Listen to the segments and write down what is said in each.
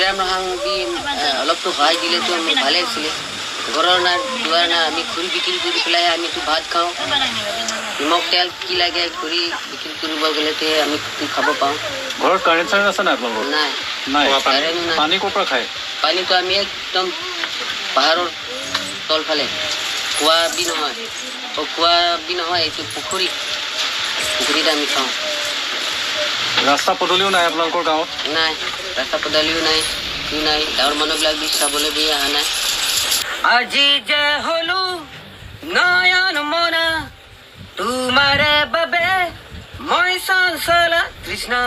Tuliram Ronghang B অলপতো সহায় দিলেতো মোক ভালেই আছিলে। ঘৰৰ নাই, দুৱাৰ নাই, আমি খৰি বিক্ৰী কৰি পেলাই আমিতো ভাত খাওঁ। নিমখ তেল কি লাগে, খৰি বিক্ৰী কৰিব গ'লেতে আমি খাব পাওঁ। ঘৰত কাৰেণ্ট চাৰেণ্ট আছে নাই আপোনালোকৰ? নাই। নাই? কাৰেণ্টো নাই। পানী ক'ৰ পৰা খায়? পানীটো আমি একদম পাহাৰৰ তলফালে, কুঁৱা বি নহয়, অ কুঁৱা বি নহয়, এইটো পুখুৰী, পুখুৰীত আমি খাওঁ। ৰাস্তা পদূলিও নাই আপোনালোকৰ গাঁৱত? নাই, ৰাস্তা পদূলিও নাই, কি নাই। গাঁৱৰ মানুহবিলাক বি চাবলৈ বি অহা নাই। আজি যে হলো নয়ন মনা তোমাৰে বাবে মই চঞ্চলা তৃষ্ণা,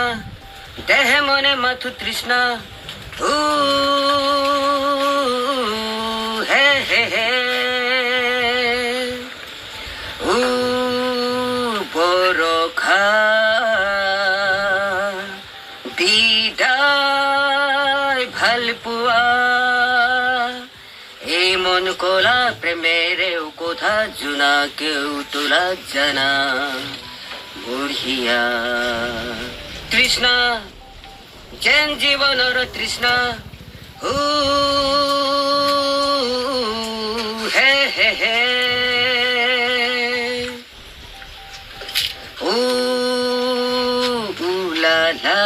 দেহে মনে মাথো তৃষ্ণা। উ হে হে হে উ বৰষা বিদায় ভালপোৱা, এই মন কলা প্ৰেমেৰে কথা জোনাকেও তোলা জানা বঢ়িয়া তৃষ্ণা যেন জীৱনৰ তৃষ্ণা। উ হে হে হে উ লা লা।